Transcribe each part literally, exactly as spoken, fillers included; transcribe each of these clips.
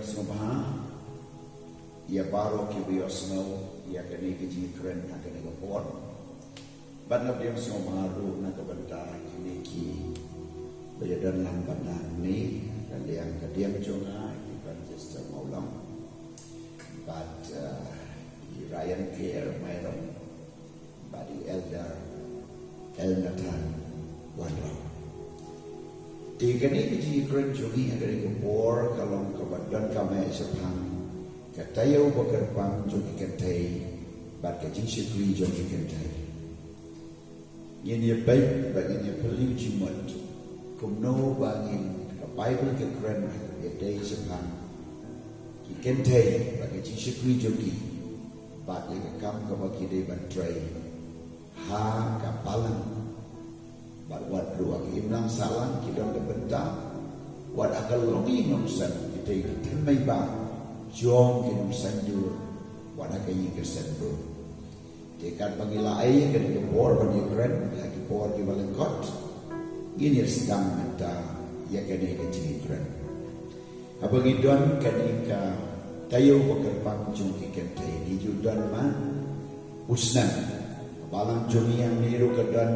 Sngewbha ïa baroh kiba ïohsngew ïa kane ka jingkren ha kane ka por. Bad nga pdiang sngewbha ruh na ka bynta kine kiba ïadon lang bad nga hangne, ka liang ka diang jong nga, i Evangelist Mawlam, bad, uh, i Ryan Care Mairam, bad i Elder Elnathan Wanrah. Te kane ka jingkren jong ngi ha kane ka por ka long kaba donkam eh shaphang ka taïew ba kyrpang jong ki kynthei bad ka jingshakri jong ki kynthei. Ngin ïa peit bad ngin ïa peit jingmut kumno ba ngin, ka Baibl ka kren ha kaba ïadei shaphang ki kynthei bad ka jingshakri jong ki bad ïa ka kam kaba ki dei ban trei ha ka balang. Bad wat ruh ha ka imlang sahlang ki don ka bynta, wat ha ka longïing nongsan ki dei ki tynrai ba jong ki nongsan jur, wat ha ka ïing ka sem ruh. Te katba ngi la ai kane ka por ban ïakren ha ki por kiba lyngkot, ngin ïa sdang mynta ïa kane ka jingïakren. Haba ngi don kane ka taïew ba kyrpang jong ki kynthei, ngi ju don man u snem. Balang jong ngi hangne ruh ka don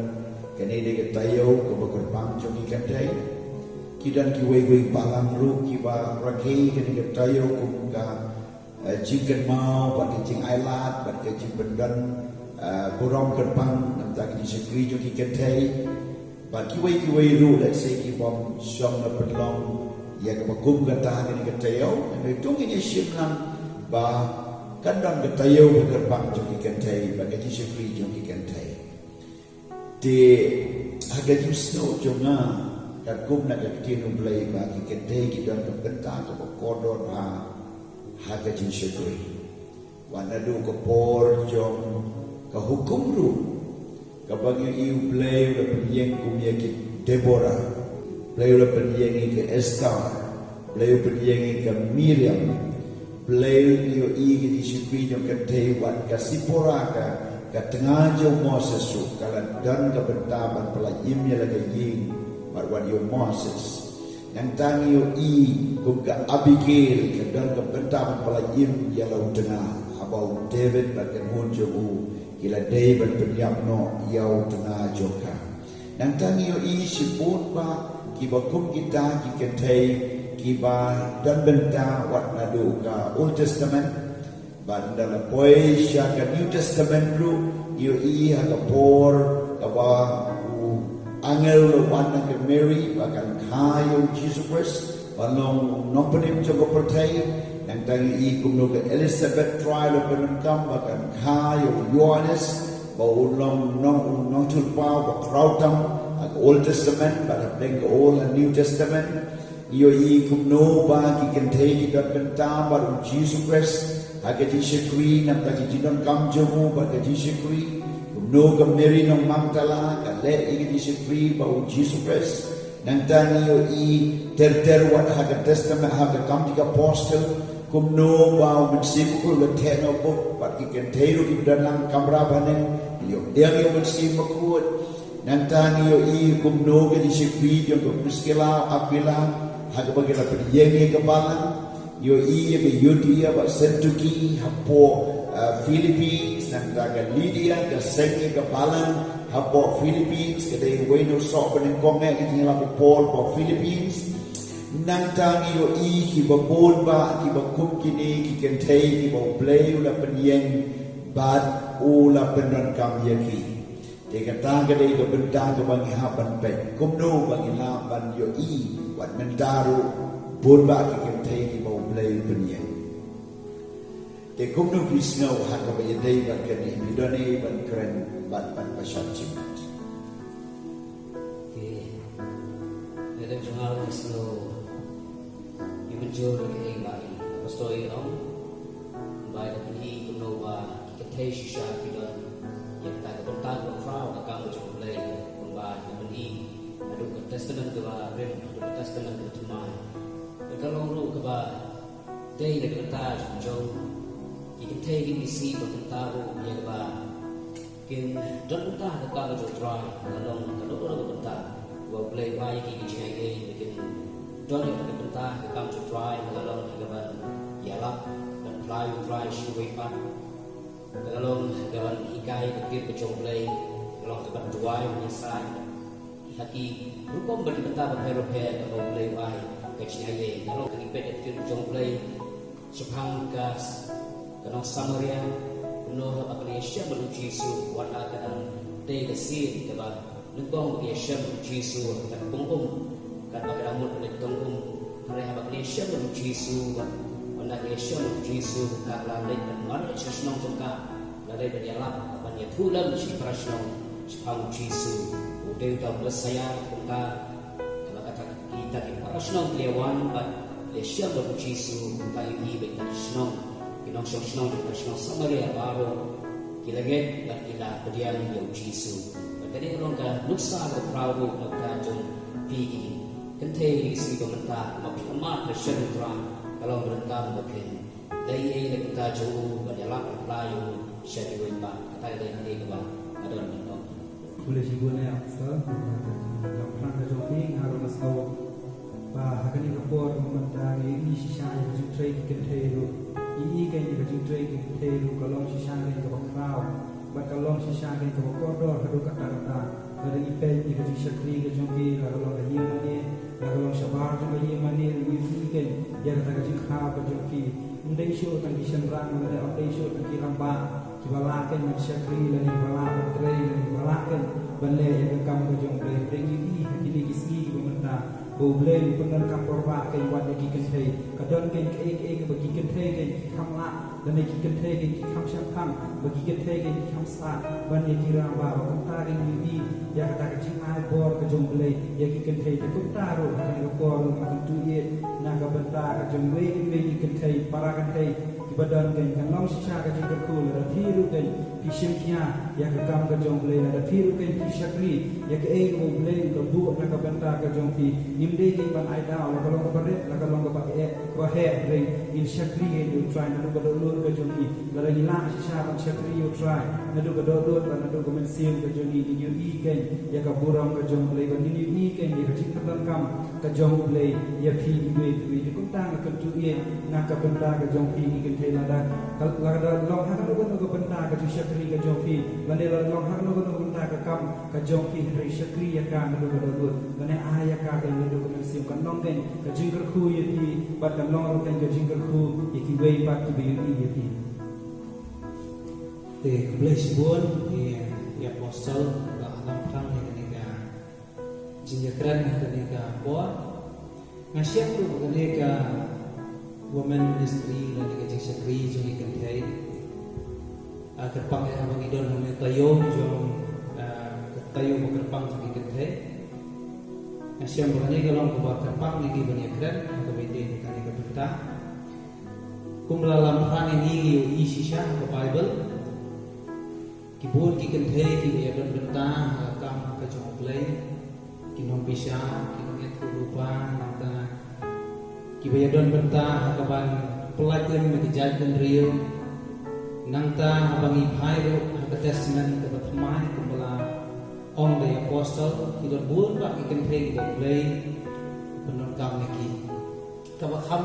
kane dei ka taïew kaba kyrpang jong ki kynthei. Ki don kiwei kiwei balang ruh kiba rakhe kane ka taïew kum ka, eh, jingkynmaw bad ka jingailad bad ka jingpyndon, eh, burom kyrpang namar ka jingshakri jong ki kynthei. Bad kiwei kiwei ruh, let's say, ki bym shong na pynlong ïa kaba kum kata ha kane ka taïew, hynrei to ngin ïa shim lang ba kan don ka taïew ba kyrpang jong ki kynthei bad ka jingshakri jong ki kynthei. Te ha ka jingsngew jong nga, katkum na ka ktien U Blei ba ki kynthei ki don ka bynta kaba kordor bha ha ka jingshakri. Wat naduh ka por jong ka hukum ruh, kaba ngi ïohi U Blei u la pynïeng kum ïa ki Deborah, Blei u la pynïeng ïa ki Esther, Blei u pynïeng ïa ki Miriam, Blei u ïohi ïa ki jingshakri jong ki kynthei, wat ka Sipora, ka, ka tnga jong u Moses ruh ka la don ka bynta ban pyllait im ïa la ka ïing bad wat ïa u Moses. Nangta ngi ïohi kum ka Abigail ka don ka bynta ban pyllait im ïa la u tnga, haba u David bad ka khun jong u ki la dei ban pynïap noh ïa u tnga jong ka. Nangta ngi ïohi shibun bah kiba kum kita ki kynthei kiba don bynta wat naduh ka Old Testament. Bad ynda la poi sha ka New Testament ruh, ïohi ha ka por kaba u angel u la wan na ka Mary ba kan kha ïa u Jisu Khrist ban long u nongpynim jong ka pyrthei. Nangta ngi ïohi kumno ka Elizabeth trai la pyndonkam ba kan kha ïa u Ïoannis ba un long nong, u nongtyrpaw ba khraw tam ha ka Old Testament, bad hapdeng ka Old and New Testament. Ïohi kumno ba ki kynthei ki don bynta bad u Jisu Khrist ha ka jingshakri, namar ka jingdonkam jong u bad ka jingshakri. Kumno ka Mary nong Magdala ka leh ïa ka jingshakri bad u Jisu Khrist. Nangta ngi ïohi ter ter wat ha ka Testament, ha ka Kam jong ki Apostol, kumno ba u Mynsiem Bakhuid u la theh noh bup bad ki kynthei ruh kiba don lang kamra bneng ki la ïoh pdiang ïa u Mynsiem Bakhuid. Nangta ngi ïohi kumno ka jingshakri jong ka Priskilla Akwila ha kaba ki la pynïeng ïa ka balang. Ïohi ïa ka Euodia bad Syntyche hapoh, eh, Philippines, nangta ka Lydia ka seng ïa ka balang hapoh Philippines, ka dei uwei na u soh banyngkong eh ka jingïalap u Paul hapoh Philippines. Nangta ngi ïohi kiba bun bah kiba kum kine ki kynthei kiba U Blei u la pynïeng bad u la pyndonkam ïa ki. Te kata ka dei ka bynta kaba ngi hap ban peit, kumno ba ngi lah ban ïohi wat mynta ruh bun bah ki kynthei kiba U Blei u pynïeng. Te kumno phi sngew ha kaba ïadei bad kane, phi don ei ban kren bad ban pynshai jingmut? Te lada jong nga ruh nga sngew ïa mynjur ïa kaei ba i Pastor i ong, ba i da pyni kumno ba ki kynthei shisha ki don ïa kata ka bynta kaba khraw ha ka kam ka jong U Blei, kumba i da pyni naduh ka Testament kaba rim haduh ka Testament kaba thymmai. Bad ka long ruh kaba dei na ka bynta jong ki kynthei, ki mih sih bad bynta ruh ïa kaba kin don bynta ha ka kam ka jong U Trai, ka long ka dei ka bynta ba U Blei u ai ïa ki, ki jingaiei ba kin Don ïa ka bynta ka kam jong U Trai, ka la long ha ka ban ïalap, ban phla ïa U Trai sha kiwei pat. Ka la long ha ka ban hikai ka ktien ka jong U Blei, ka la long ha ka ban duwai ban ïasaid ha ki rukom bad ki bynta bapher bapher kaba U Blei u ai ka jingaiei. Ka la long ha ka ban peit ka ktien ka jong U Blei shaphang ka, ka nong Samaria, kumno haba ka la ïashem bad U Jisu, wat la ka dang dei ka sien kaba nyngkong ka ïashem bad U Jisu ha ka tong um, katba ka dang mut ban leit tong um. Hynrei haba ka la ïashem bad U Jisu, wat la ka ïashem bad U Jisu, ka la leit ban mareh sha shnong jong ka, la leit ban ïalap, ban ïathuh lem sha ki para shnong shaphang U Jisu, u dei uta u Messaïah, kumta. Haba kata kita ki para shnong ki la wan bad ki la ïashem bad U Jisu, kumta ïohi ba kita ki shnong, ki nongshong shnong jong ka shnong Samaria baroh ki la ngeit bad ki la pdiang ïa U Jisu. Bad kane ka long ka nuksa kaba khraw ruh na ka bynta jong phi ki kynthei ha kine ki sngi ba mynta, ma phi, ma phi shem ïa U Trai, ka long ba donkam ba phin dei ei na ka bynta jong u, ban ïalap ban phla ïa u sha kiwei pat. Kata ka dei kane kaba nga don ban ong. Khublei shibun ïa phi, Pastor, na ka jingïalam phlang ka jong phi. Nga ruh nga sngew ba ha kane ka por ba mynta ngi ïohi shisha ïa ka jingtrei ki kynthei ruh. Ngi ïohi kein ïa ka jingtrei ki kynthei ruh ka long shisha kein kaba khraw bad ka long shisha kein kaba kordor haduh katta katta. Lada ngi peit ïa ka jingshakri ka jong ki, la ka long ha ïing mane, la ka long shabar jong ka ïing mane, ngi ïohi kein ïa kata ka jingkhraw ka jong ki. Ym dei shuh tang ki shynrang lane ym dei shuh tang ki rangbah kiba lah kein ban shakri lane kiba lah ban trei lane kiba lah kein ban leh ïa ka kam ka jong U Blei. Hynrei ngi ïohi ha kine ki sngi kiba mynta ba U Blei u pyndonkam por ba kein wat ïa ki kynthei. Ka don kein kaei kaei kaba ki kynthei kein ki kham lah lane ki kynthei kein ki kham shemphang, ba ki kynthei kein ki kham sah ban ïa ki rangbah. Ba kumta kein ngi ïohi ïa kata ka jingai bor ka jong U Blei ïa ki kynthei. Te kumta ruh ha kane ka por ruh nga kyntu ïa na ka bynta ka jong iwei iwei ki kynthei, para kynthei kiba don kein, kan long shisha ka jingkyrkhu lada phi ruh kein phi shim khia ïa ka kam ka jong U Blei, lada phi ruh kein phi shakri ïa kaei kaba U Blei u la buh na ka bynta ka jong phi. Ngim dei kein ban ai daw la ka long kaba rit la ka long kaba eh, kaba heh, hynrei ngin shakri ïa U Trai naduh ka dohnud ka jong ngi. Lada ngi lah shisha ban shakri ïa U Trai naduh ka dohnud bad naduh ka mynsiem ka jong ngi, ngin ïohi kein ïa ka burom ka jong U Blei bad ngin ïohi kein ïa ka jingpyndonkam ka jong U Blei ïa phi iwei pa iwei. Te kumta nga kyntu ïa na ka bynta ka jong phi ki kynthei, lada ka, lada long ha kano kano ka bynta ka jingshakri ka jong phi, lane lada long ha kano kano ka bynta ka kam ka jong phi, hynrei shakri ïa ka naduh ka dohnud, lane ai ïa ka kein naduh ka mynsiem, kan long kein ka jingkyrkhu ïa phi bad kan long ruh kein ka jingkyrkhu ïa kiwei pat kiba ïohi ïa phi. Te khublei shibun ïa i Apostle ba la ïalam phlang ïa kane ka jingïakren ha kane ka por. Nga shem ruh ba kane ka women ministry lane ka jingshakri jong ki kynthei, ah, kyrpang eh haba ngi don ha kane ka taïew jong, ah, ka taïew ba kyrpang jong ki kynthei. Nga shem ba kane ka long kaba kyrpang ïa ngi ban ïakren ha kaba ïadei bad kane ka bynta. Kumba la ïalam phlang ïa ngi, ngi ïohi shisha ha ka Baibl ki bun ki kynthei kiba ïadon bynta ha ka kam ka jong U Blei, ki nongpisa, ki nongïathuhlypa, nangta kiba ïadon bynta ha ka ban pyllait im ïa ki jaitbynriew. Nangta haba ngi phai ruh ha ka Testament kaba thymmai, kumba la ong da i Apostle, ki don bun bah ki kynthei kiba U Blei u pyndonkam ïa ki. Kaba kham,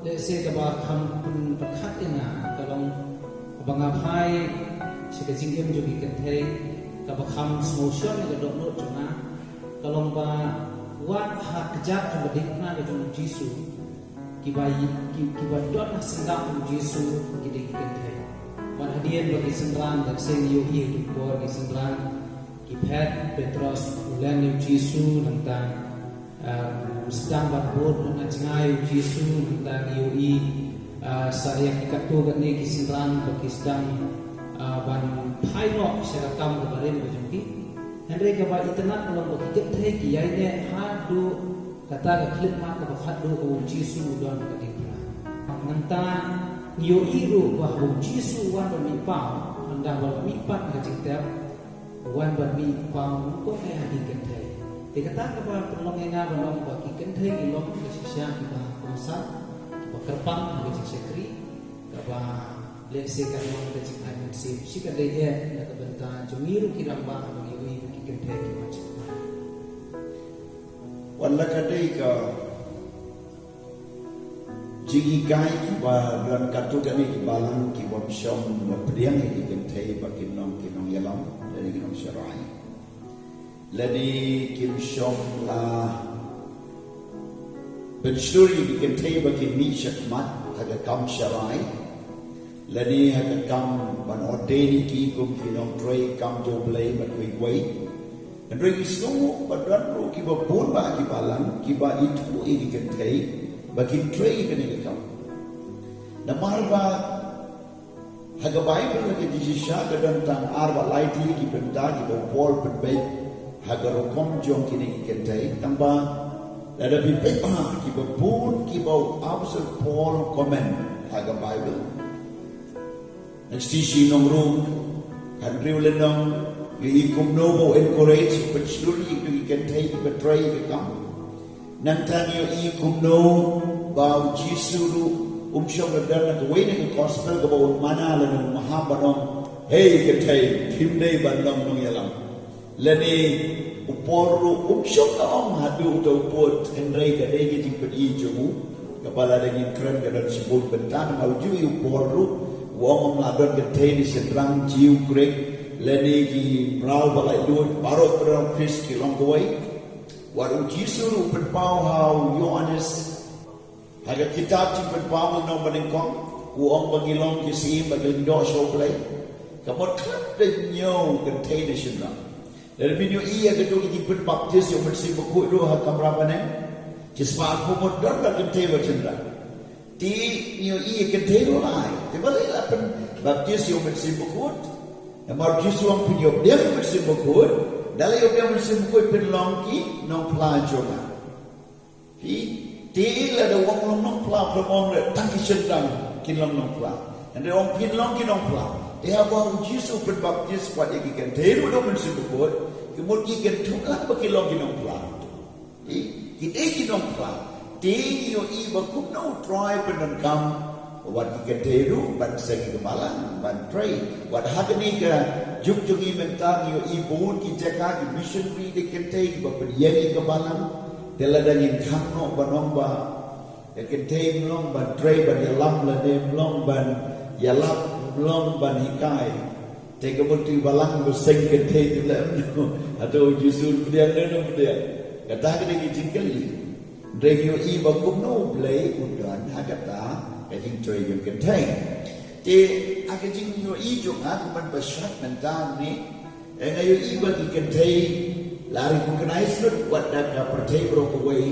lehse kaba kham pyn-, pyrkhat ïa nga ka long, haba nga phai sha ka jingim jong ki kynthei, kaba kham sngewshon ïa ka dohnud jong nga ka long ba wat ha kjat jong ka diengphna ka jong U Jisu, kiba i-, ki, kiba don ha sandap U Jisu ki dei ki kynthei. Wat hadien ba ki synran, lehse ngi ïohi ha kine ki por ki synran ki phet, Petros u len ïa U Jisu, nangta, ah, u sdang ban bud na jngai U Jisu, nangta ngi ïohi, ah, sa ïa ki katto katne ki synran ba ki sdang, ah, ban phai noh sha ka kam kaba rim ka jong ki. Hynrei kaba itynnad ka long ba ki kynthei ki ïaineh haduh kata ka khyllipmat kaba khatduh kaba U Jisu u don ha ka diengphna. Nangta ngi ïohi ruh ba haba U Jisu u wan ban mihpaw, ynda ba la mihpat ha ka jingtep, u wan ban mihpaw nyngkong eh ha ki kynthei. Te kata kaba pynlong ïa nga ban ong ba ki kynthei ki long ka shisha kiba kongsan, kiba kyrpang ha ka jingshakri, kaba lehse kan long ka jingai mynsiem shi katdei eh na ka bynta jong ngi ruh ki rangbah, ba ngi ïohi ba ki kynthei ki wan sha khmat. Wat la ka dei ka Ki kai kiba don katto katne ki balang kiba ym shym la pdiang ïa ki kynthei ba kin long ki nongïalam lane ki nongsharai. Lane kim shym la pynshlur ïa ki kynthei ba kin mih shakhmat ha ka kam sharai lane ha ka kam ban ordain ïa ki kum ki nongtrei kam jong U Blei bad kiwei kiwei. Hynrei ngi sngew ba don ruh kiba bun bah ki balang kiba ithuh ïa ki kynthei ba kin trei ïa kane ka kam. Namar ba ha ka Baibl ha ka jingshisha ka don tang ar bad lai tylli ki bynta kiba u Paul pynbeit ha ka rukom jong kine ki kynthei. Tangba lada phi peit bha kiba bun kiba u Apostle Paul comment ha ka Baibl. Nangta shi nong ruh, hynriew lynnong, ngi ïohi kumno ba u encourage, pynshlur ïa ki kynthei kiba trei ka kam. Nangta ngi ïohi kumno ba u Jisu ruh um shym la don ha kawei na ka gospel kaba un mana lane un maham ban ong, hei kynthei, phim dei ban long nongïalam. Lane u Paul ruh um shym la ong haduh uta u pud, hynrei ka dei ka jingpyni jong u. Kaba lada ngin kren ka don shibun bynta namar u ju ïohi u Paul ruh u ong ym lah don kynthei ne shynrang, Jiw, Grik, lane ki mraw ba laitluid, baroh ki briew Khrist ki long kawei. Wat u Jisu ruh u pynpaw ha u Ïoannis ha ka kitab Jingpynpaw lynnong ba nyngkong, u ong ba ngi long ki syiem ba ki lyngdoh sha U Blei. Ka mut khlem da ñiew kynthei ne shynrang. Lada phin ïohi ïa kato ka jingpynbaptis ïa u Mynsiem Bakhuid ruh ha kamra bneng, shispah arphew ngut don bad kynthei bad shynrang. Te ngi ïohi ïa kynthei ruh la ai. Te balei la pynbaptis ïa u Mynsiem Bakhuid? Namar u Jisu u ong phin ïoh pdiang u Mynsiem Bakhuid, da la ïoh pdiang u Mynsiem Bakhuid phin long ki nongphla jong nga. Phi, te lada u ong long nongphla, u ong leh tang ki shynrang kin long nongphla. Hynrei u ong phin long ki nongphla. Te haba u Jisu u pynbaptis pat ïa ki kynthei ruh da u Mynsiem Bakhuid, ka mut ki kynthup lang ba ki long ki nongphla. Phi, ki dei ki nongphla. Te ngi ïohi ba kumno u Trai u pyndonkam wat ki kynthei ruh ban seng ïa ka balang ban trei. Wat ha kane ka juk jong ngi mynta ngi ïohi bun ki jaka ki missionary dei kynthei kiba pynïeng ïa ka balang. Te lada ngin khang noh ban ong ba ka kynthei ym long ban trei ban ïalam lane ym long ban ïalap, ym long ban hikai. Te ka mut u balang ba seng kynthei te leh kumno? Hato u Jisu u pdiang ne ym pdiang? Kata ka dei ka jingkylli. Hynrei ngi ïohi ba kumno U Blei u don ha kata ka jingtrei jong kynthei. Te ha ka jingïohi jong nga kumban pyrshah mynta ne, eh, nga ïohi ba ki kynthei la recognize lut wat da ka pyrthei baroh kawei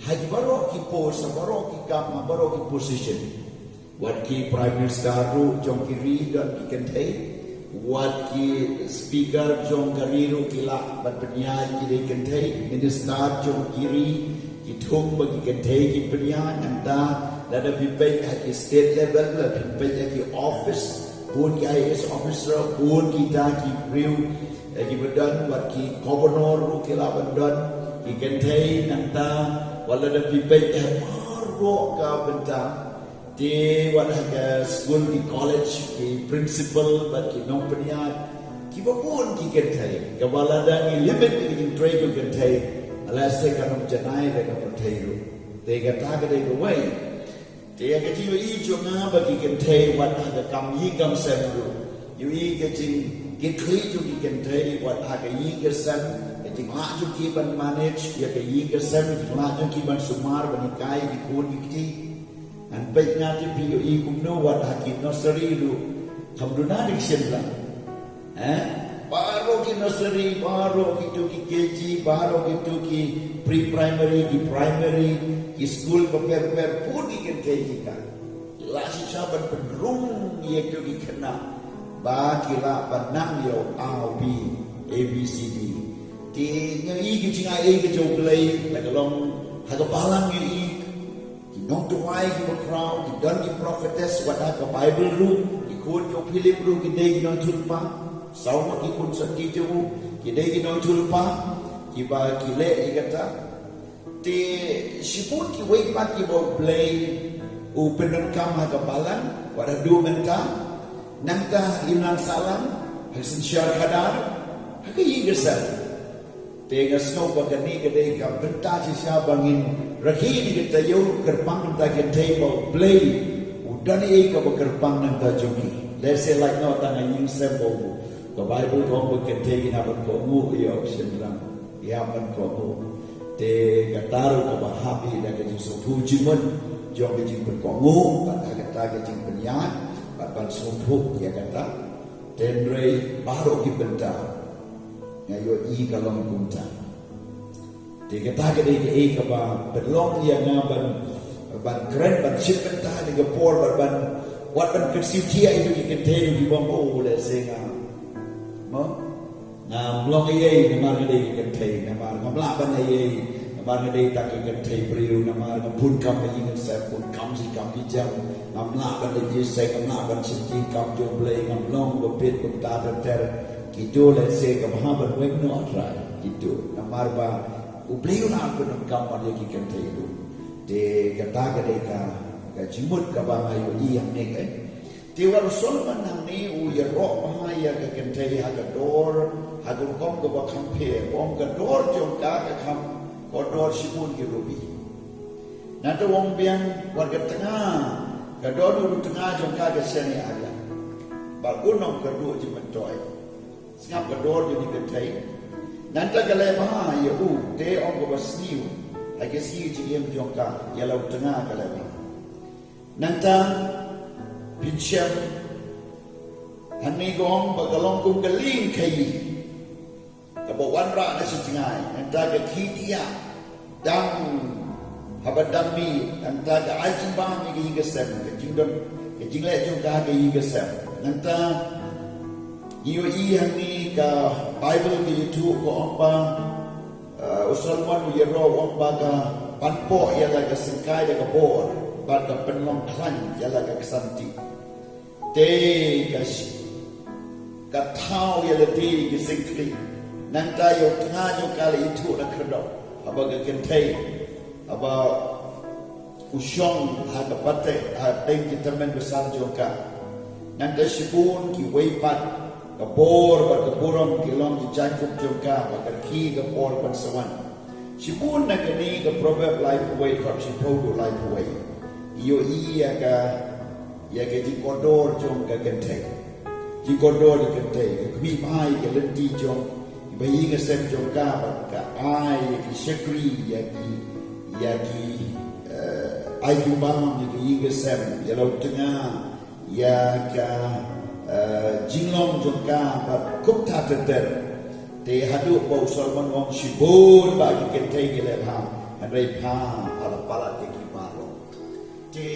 ha ki baroh ki post, ha baroh ki kam, ha baroh ki position. Wat ki Prime Minister ruh jong ki ri don ki kynthei. Wat ki speaker jong ka ri ruh ki lah ban pynïaid ki dei kynthei, minister jong ki ri ki thung ba ki kynthei ki pynïaid. Nangta lada phi peit ha ki state level, lada phi peit ha ki office, bun ki I A S officer, bun kita ki briew, eh, kiba don, wat ki governor ruh ki lah ban don ki kynthei. Nangta wat lada phi peit ha baroh ka bynta. Te wat ha ka skul, ki college, ki principal bad ki nongpynïaid kiba bun ki kynthei. Kaba lada ngi limit ïa ka jingtrei jong kynthei, lehse kan ym janai da ka pyrthei ruh. Te kata ka dei kawei. Te ïa ka jingïohi jong nga ba ki kynthei wat ha ka kam ïing kam sem ruh, ïohi ka jingkitkhlieh jong ki kynthei wat ha ka ïing ka sem, ka jinglah jong ki ban manage ïa ka ïing ka sem, ka jinglah jong ki ban sumar ban hikai ïa ki khun ki kti. Ngan peit nga te phi ïohi kumno wat ha ki nursery ruh kam duna da ki shynrang. Eh? Baroh ki nursery, baroh kito ki K G, baroh kito ki pre-primary, ki primary, ki skul bapher bapher, bun ki kynthei ki kan. Ki lah shisha ban pynrung ïa kito ki khynnah ba ki lah ban nang ïa u A, u B, A B C D. Te ngi ïohi ki jingai ei ka jong U Blei, la ka long ha ka balang ngi ïohi ki nongduwai kiba khraw, ki don ki prophetess, wat ha ka Baibl ruh ki khun jong u Philip ruh ki dei ki nongïathuhlypa. Saw ngut ki khun sotti jong u ki dei ki nongïathuhlypa kiba ki leh ïa kata. Te shibun kiwei pat kiba U Blei u pyndonkam ha ka balang, wat haduh mynta. Nangta ha ka imlang sahlang, ha ka synshar khadar, ha ka ïing ka sem. Te nga sngew ba kane ka dei ka bynta shisha ba ngin rakhe ïa ka taïew kyrpang na ka bynta ka kynthei ba U Blei u don ei ei kaba kyrpang na ka bynta jong ki. Lehse lait noh tang ha ïing sem ba u, ka Baibl ka ong ba ki kynthei ki hap ban kohnguh, ïa u shynrang ki hap ban kohnguh. Te kata ruh kaba hap ïa ka jingsngewthuh jingmut jong ka jingpynkohnguh bad ha kata ka jingpynïaid bad ban sngewthuh ïa kata. Te hynrei baroh ki bynta nga ïohi ka long kumta. Te kata ka dei kaei kaba pynlong ïa nga ban, ban kren, ban shim bynta ha kane ka por, ban, ban, wat ban kyrsiew thiah ïa ki kynthei ruh kiba ong, oh, lehse nga, mo, ngam long ei ei namar nga dei ka kynthei, namar ngam lah ban ei ei, namar nga dei tang ka kynthei briew, namar nga bun kam ha ïing ha sem, bun kam shi kam ki jam, ngam lah ban leit ïaseng, ngam lah ban shim ïing kam jong U Blei, ngam long ba fit kumta ter ter. Kito lehse kaba hap ban weng noh, A Trai, kito. Namar ba U Blei u la pyndonkam bad ïa ki kynthei ruh. Te kata ka dei ka, ka jingmut kaba nga ïohi hangne, eh. Te wat u Solomon hangne u ïaroh bha ïa ka kynthei ha ka dor, ha ka rukom kaba kham pher, u ong ka dor jong ka ka kham kordor shibun ki rubi. Nangta u ong biang, wat ka tnga, ka dor u tnga jong ka ka shaniah ka. Bad un ong ka duh jingmyntoi. Sngap ka dor jong kane ka kynthei. Nangta ka leh bha ïa u, te ong kaba sniew ha ka sngi jingim jong ka, ïa la u tnga ka leh bha. Nangta phin shem hangne ka ong ba ka long kum ka lieng khaïi kaba wanrah na shi jngai, nangta ka khie thiah dang haba dang miet, nangta ka ai jingbam ïa ka ïing ka sem, ka jingdon, ka jingleh jong ka ha ka ïing ka sem. Nangta ngi ïohi hangne ka Baibl ka ïathuh ka ong ba, eh, u Solomon u ïaroh u ong ba ka pynpoh ïa la ka syngkai da ka bor bad ka pynlong khlaiñ ïa la ka ksantieh. Te ka shi-, ka thaw ïa lade ki syngkli. Nangta ïa u tnga jong ka la ithuh na khyrdop. Haba ka kynthei, haba u shong ha ka pateng, ha pdeng ki tymmen basan jong ka. Nangta shibun kiwei pat ka bor bad ka burom ki long ki jaiñkup jong ka, ba ka rkhie ka por ban sa wan. Shibun na kane ka Proverb laiphew wei, dkhot shiphew haduh laiphew wei, ïohi ïa ka, ïa ka jingkordor jong ka kynthei. Jingkordor jong ka kynthei, ka khmih bha ïa ka lynti jong kiba ïing ha sem jong ka, bad ka ai ïa ki shakri, ïa ki, ïa ki, eh, ai jingbam ïa ka ïing ka sem, ïa la u tnga, ïa ka, eh, jinglong jong ka bad kumta ter ter. Te haduh ba u Solomon u ong shibun ba ki kynthei ki leh bha, hynrei pha, pha la palat ïa ki baroh. Te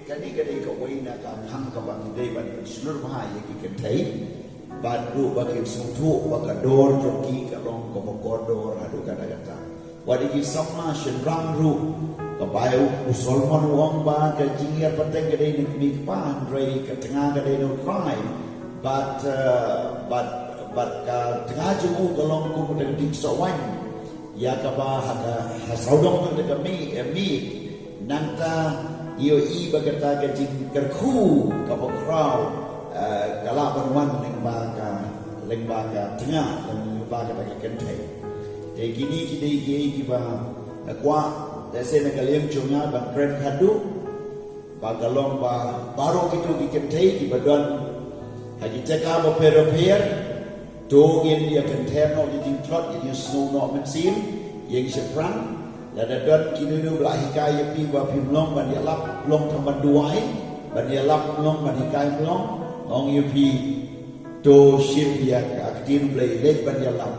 kane ka dei kawei na ka khang kaba ngi dei ban pynshlur bha ïa ki kynthei. Bad ruh ba kin sngewthuh ba ka dor jong ki ka long kaba kordor haduh katta katta. Wat ïa ki samla shynrang ruh, ka Baibl, u Solomon u ong ba ka jingïar pateng ka dei na kmie kpa, hynrei ka tnga ka dei na U Trai. Bad, eh, bad, bad ka tnga jong u ka long kum ka dieng soh waiñ ïa kaba ha ka, ha sawdong ka dei ka miet, eh, miet. Nangta ïohi ba kata ka jingkyrkhu kaba khraw, eh, ka lah ban wan lyngba ka, lyngba ka tnga, lyngba kata ka kynthei. Te kine ki dei kiei kiba nga kwah, lehse na ka liang jong nga ban kren haduh ba ka long ba baroh kito ki kynthei kiba don ha ki jaka bapher bapher, to ngin ïa kynther noh ïa ki jingtlot, ïa ki jingsngew noh mynsiem, ïa ki shaphrang. Lada don kino kino ba la hikai ïa phi ba phim long ban ïalap, long tang ban duwai, ban ïalap long, ban hikai long, ong ïa phi, to shim ïa ka ktien Blei, leit ban ïalap,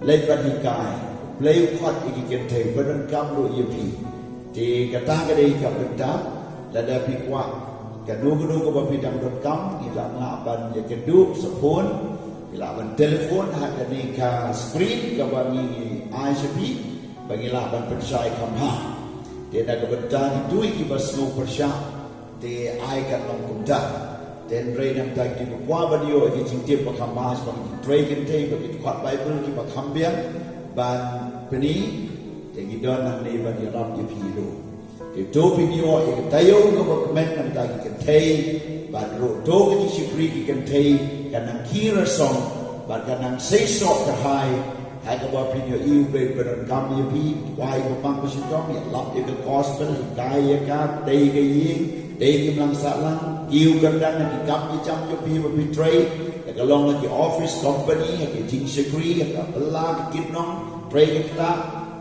leit ban hikai. Blei u khot ïa ki kynthei, ba donkam ruh ïa phi. Te kata ka dei ka bynta, lada phi kwah kano kano kaba phi dang donkam, ngi lah ban ïa kynduh sa phone, ngi lah ban telephone ha kane ka screen kaba ngi ai sha phi, ba ngi lah ban pynshai kham bha. Te na ka bynta kito kiba sngew pyrshah, te ai kan long kumta. Te hynrei nangta kito kiba kwah ban ïoh ïa ki jingtip ba kham bha shaphang ki trei kynthei, ba ki dkhot Baibl kiba kham biang ban pyni, te ngi don hangne ban ïarap ïa phi ruh. Te to phin ïoh ïa ka taïew kaba kmen na ka bynta ki kynthei, bad ruh to ka jingshakri ki kynthei kan nang khie rasong Bad ka nang seisoh kyrhai ha kaba phin ïohi U Blei u pyndonkam ïa phi, wai ba pang ba shitom, ïalap ïa ka gospel, hikai ïa ka, tei ka ïing, tei ki mlang sahlang, kiew kyrdan ha ki kam ki jam jong phi ba phi trei, ïa ka long ha ki office, company, ha ki jingshakri, ha ka bylla, ka kitnong, trei ka ktah,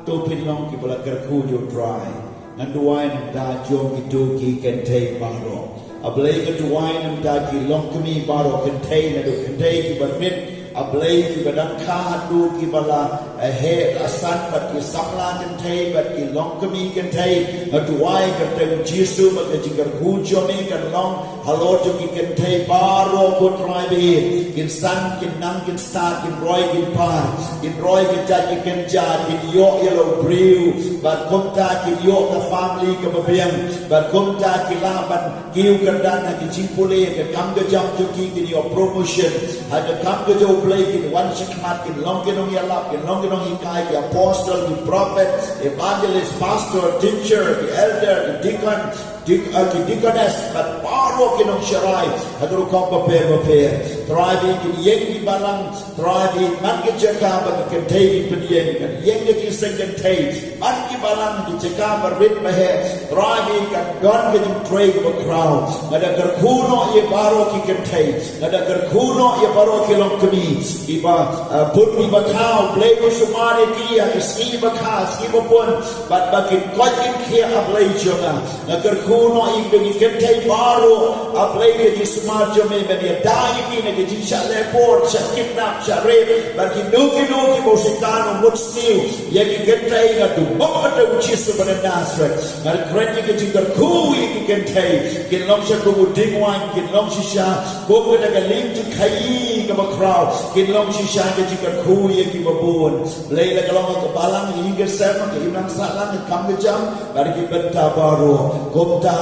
to phin long kiba la kyrkhu ïa U Trai. Ngan duwai na ka bynta jong kito ki kynthei baroh. A Blei, ngan duwai na ka bynta ki longkmie baroh, kynthei naduh kynthei kiba rit. A Blei, kiba dang kha haduh kiba la, eh, heh la san, bad ki samla kynthei bad ki longkmie kynthei. Ngan duwai ha ka kyrteng Jisu ba ka jingkyrkhu jong me kan long halor jong ki kynthei baroh, ko Trai ba ïeit. Kin san, kin nang, kin stad, kin roi, kin par, kin roi, kin jait, kin kynja, kin ïoh ïa la u briew, bad kumta kin ïoh ka family kaba biang, bad kumta ki lah ban kiew kyrdan ha ki jingpule, ha ka kam ka jam jong ki, kin ïoh promotion ha ka kam ka jong U Blei, kin wan shakhmat, kin long ki nongïalap, kin long ki nonghikai, ki apostle, ki prophet, evangelist, pastor, teacher, ki elder, ki deacon, dik-, ah, ki deaconess, bad baroh ki nongsharai ha ki rukom bapher bapher. Trai ba ïeit, kin ïeng ki balang, Trai ba ïeit, man ki jaka ba ki kynthei ki pynïeng, kan ïeng ki seng kynthei, man ki balang, ki jaka ba rit ba heh. Trai ba ïeit, kan don ka jingtrei kaba khraw. Nga da kyrkhu noh ïa baroh ki kynthei, nga da kyrkhu noh ïa baroh ki longkmie, kiba, ah, bun kiba kha, Blei, u sumar ïa ki ha ki sngi ba kha, sngi ba bun, bad ba kin koit kin khiah, A Blei jong nga. Nga kyrkhu noh ïa ki kynthei baroh, A Blei, ka jingsumar jong me, men ïada ïa ki na ka jingshah lehbor, shah kidnap, shah rape, bad kino kino kiba u Soitan u mut sniew ïa ki kynthei. Nga duwai ha ka kyrteng Jisu ba na Nasareth, nga kren ïa ka jingkyrkhu ïa ki kynthei, kin long shisha kum u dieng waiñ, kin long shisha kum kata ka lieng jingkhaïi kaba khraw, kin long shisha ka jingkyrkhu ïa kiba bun. Blei, la ka long ka balang, ïing ka sem, ka imlang sahlang, ka kam ka jam, bad ki bynta baroh. Kumta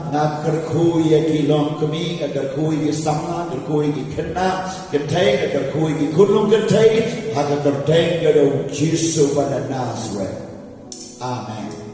nga kyrkhu ïa ki longkmie, nga kyrkhu ïa ki samla, kyrkhu ïa ki khynnah kynthei, nga kyrkhu ïa ki khunlung kynthei ha ka kyrteng ka jong u Jisu ba na Nasareth. Amen.